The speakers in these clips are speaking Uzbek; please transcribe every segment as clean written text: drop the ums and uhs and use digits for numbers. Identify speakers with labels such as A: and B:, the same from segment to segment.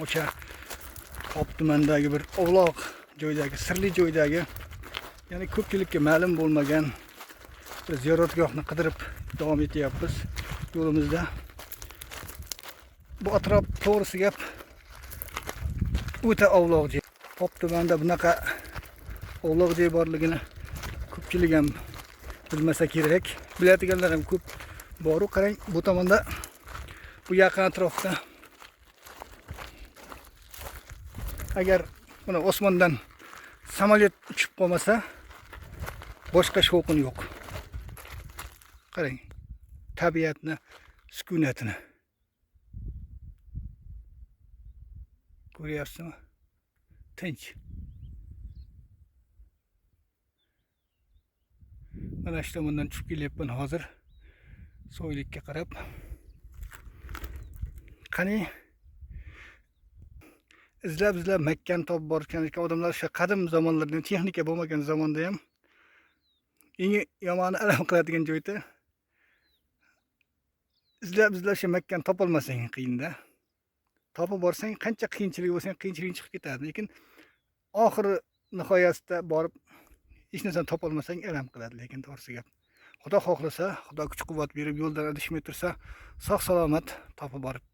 A: O'sha Pop tumanidagi bir ovloq joydagi, sirli joydagi, ya'ni ko'pchilikka ma'lum bo'lmagan bir ziyoratgohni qidirib davom etyapmiz yo'limizda. Bu atrof, to'g'risi gap, o'ta ovloq joy. Pop tumanida bunaqa ovloq joy borligini ko'pchilik ham bilmasa kerak. Biladiganlar ham ko'p boru. Qarang, bu tomonda, bu yaqin atrofda agar mana osmondan samolyot uchib qolmasa, boshqa shovqin yo'q. Qarang, tabiatni sukunatini. Ko'ryapsizmi? Tinch. Mana shu tomondan tushib kelyapman hozir. Soylikka qarab. Qani, izlab izlab Makkani topib borishgan ekan odamlar o'sha qadim zamonlarda, texnika bo'lmagan zamonda ham. Eng yomoni, alam qiladigan joyda, izlab izlab o'sha Makkani topolmasang qiyinda. Topib borsang, qancha qiyinchilik bo'lsa ham qiyinchilik chiqib ketadi. Lekin oxiri nihoyasida borib hech narsani topolmasang alam qiladi, lekin to'g'risi gap. Xudo xohlasa, Xudo kuch quvvat berib, yo'ldan adashmay tursa, sog' salomat topib borib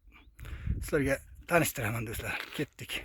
A: sizlarga tanishtiraman, do'stlar. Ketdik.